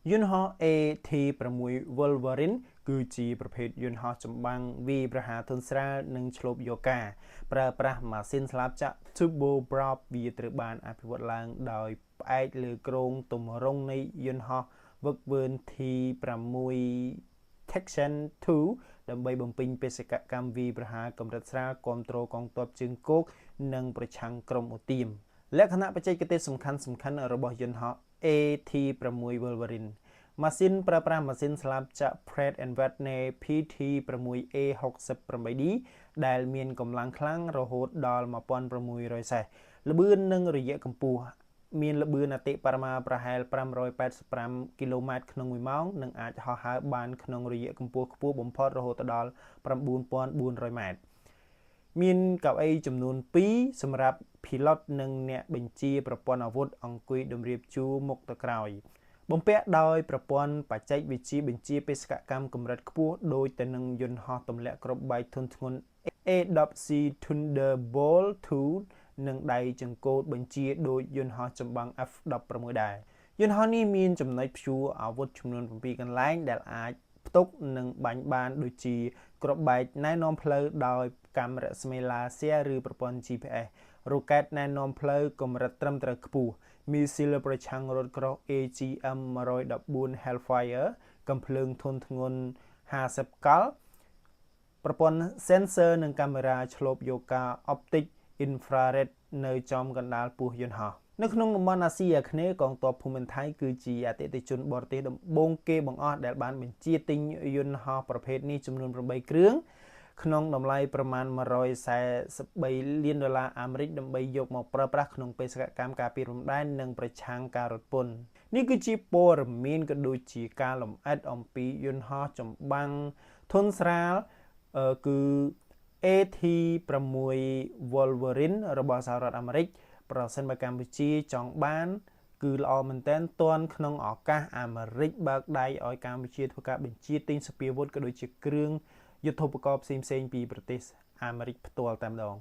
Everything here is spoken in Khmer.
យន្តហោះ AT6 Wolverine គឺជាប្រភេទយន្តហោះចម្បាំងវាយប្រហារធុនស្រាលនិងឈ្លបយកការប្រើប្រាស់ម៉ាស៊ីនស្លាបចក្រ Turboprop វាត្រូវបានអភិវឌ្ឍឡើងដោយផ្អែកលើគ្រោងទម្រង់នៃយន្តហោះហ្វឹកហ្វឺន T6 Texan 2ដើម្បីបំពេញបេសកកម្មវាយប្រហារកម្រិតស្រាលគ្រប់គ្រងកងទ័ពជើងគោកនិងប្រឆាំងក្រុមឧទាមលក្ខណៈបច្ចេកទេសសំខាន់ៗរបស់យន្តហោះ AT6 Wolverine ម៉ាស៊ីនប្រើប្រាស់ម៉ាស៊ីនស្លាបចក្រ Pratt & Whitney PT6A68D ដែលមានកម្លាំងខ្លាំងរហូតដល់1600សេះល្បឿននិងរយៈកម្ពស់មានល្បឿនអតិបរមាប្រហែល585គីឡូម៉ែត្រក្នុង1ម៉ោងនិងអាចហោះហើរបានក្នុងរយៈកម្ពស់ខ្ពស់បំផុតរហូតដល់9400ម៉ែត្រមានកៅអីចំនួន2សម្រាប់ pilot និងអ្នកបញ្ជាប្រព័ន្ធអាវុធអង្គុយតម្រៀបជួរមុខទៅក្រោយបំពាក់ដោយប្រព័ន្ធបច្ចេកវិទ្យាបញ្ជាបេសកកម្មកម្រិតខ្ពស់ដូចទៅនឹងយន្តហោះទម្លាក់គ្រាប់បែកធុនធ្ងន់ A10C Thunderbolt 2និងដៃចង្កូតបញ្ជាដូចយន្តហោះចម្បាំង F-16 ដែរយន្តហោះនេះមានចំណុចព្យួរអាវុធចំនួន7កន្លែងដែលអាចផ្ទុកនិងបាញ់បានដូចជាគ្រាប់បែកណែនាំផ្លូវដោយកាំរស្មីឡាសែឬប្រព័ន្ធ GPS រ៉ុកែតណែនាំផ្លូវកម្រិតត្រឹមត្រូវខ្ពស់មីស៊ីលប្រឆាំងរថក្រោះ AGM 114 Hellfire កំភ្លើងធុនធ្ងន់50កល់ប្រព័ន្ធ sensor និងកាមេរ៉ាឈ្លបយកការ optic infrared នៅចំកណ្ដាលពោះយន្តហោះនៅក្នុងតំបន់អាស៊ីអាគ្នេយ៍កងទ័ពភូមិន្ទថៃគឺជាអតិថិជនបរទេសដំបូងគេបង្អស់ដែលបានបញ្ជាទិញយន្តហោះប្រភេទនេះចំនួន8គ្រឿងក្នុងតម្លៃប្រមាណ143លានដុល្លារអាមេរិកដើម្បីយកមកប្រើប្រាស់ក្នុងបេសកកម្មការពារព្រំដែននិងប្រឆាំងការរត់ពន្ធនេះគឺជាព័ត៌មានក៏ដូចជាការលម្អិតអំពីយន្តហោះចម្បាំងធុនស្រាលគឺ AT6 Wolverine របស់សហរដ្ឋអាមេរិកប្រសិនបើកម្ពុជាចង់បានគឺល្អមែនទែនទាន់ក្នុងឱកាសអាមេរិកបើកដៃឲ្យកម្ពុជាធ្វើការបញ្ជាទិញសព្វាវុធក៏ដូចជាគ្រឿងយុទ្ធោបករណ៍ផ្សេងៗពីប្រទេសអាមេរិកផ្ទាល់តែម្ដង។